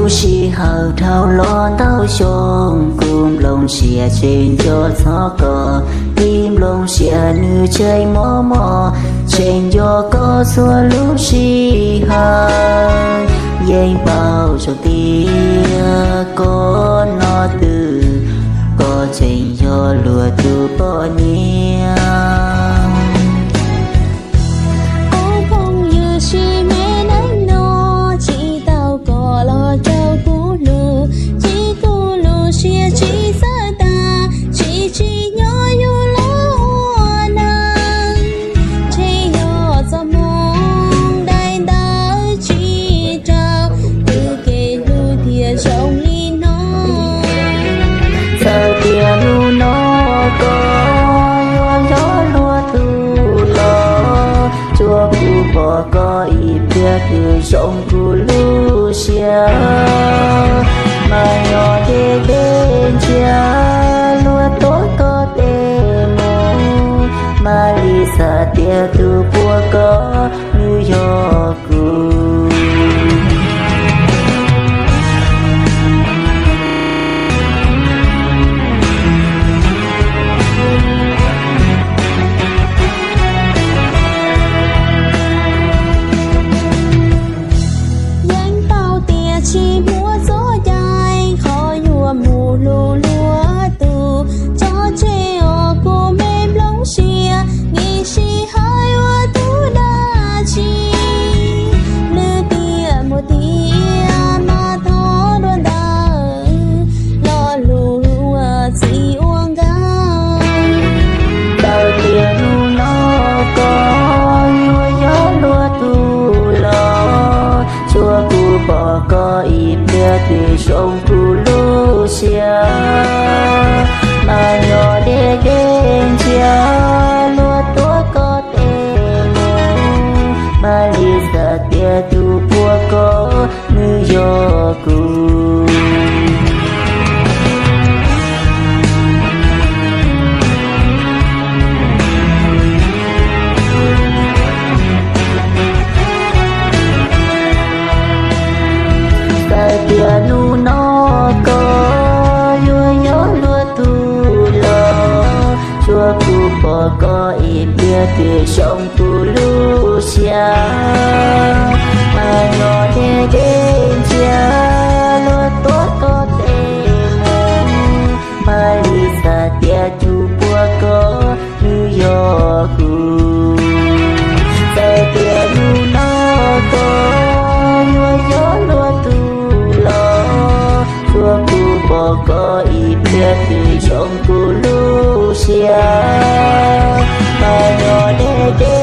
Lub sij hawm dhau los ntau xyoo, kuv nplooj siab tseem nco txog koj, ib nplooj siab nws tseem mos mos, tseem nco koj txhua lub sij hawm. Yeej paub zoo tias koj no twg, koj tseem yog luag tus poj niam. Ua phooj ywg sim neej no, tsis tau koj los rau kuv hlub, tsis kuv lub siab tsis txawj tag, tsis tsim nyog yus los ua neej. Ntshe yog txoj hmoov daim ntawv tsis raug, twb kev hlub thiaj zoo li no. Txawm tias hnub no koj yuav yog luag tus los, tsuas kuv pom koj ib pliag twb zoo kuv lub siab. Mas nyob deb deb ntsia luag tuav koj tes mus, mam li xav tias tus puag koj nws yog kuv. Yeej paub tias tsis muaj txoj cai, qhov yuav mus hlub luag tus, tso tseg os kuv me nplooj siab, nqi sij hawm ua tus dab tsi. Lwm tiam muaj tiam mas thov dua ntawd, lo lus ua txij ua nkawm. Txawm tias hnub no koj yuav yog luag tus los, tsuas kuv pom koj ib pliag twb zoo kuv lub siab. Mas nyob deb deb ntsia luag tuav koj tes mus, mam li xav tias tus puag koj nws yog kuv. Txawm tias hnub no koj yuav yog luag tus los, tsuas kuv pom koj ib pliag twb zoo kuv lub siab. Mas nyob deb deb ntsia luag tuav koj tes mus, mam li xav tias tus puag koj nws yog kuv. Txawm tias hnub no koj yuav yog luag tus los, tsuas kuv pom koj ib pliag twb zoo kuv lub siab. Mas nyob deb deb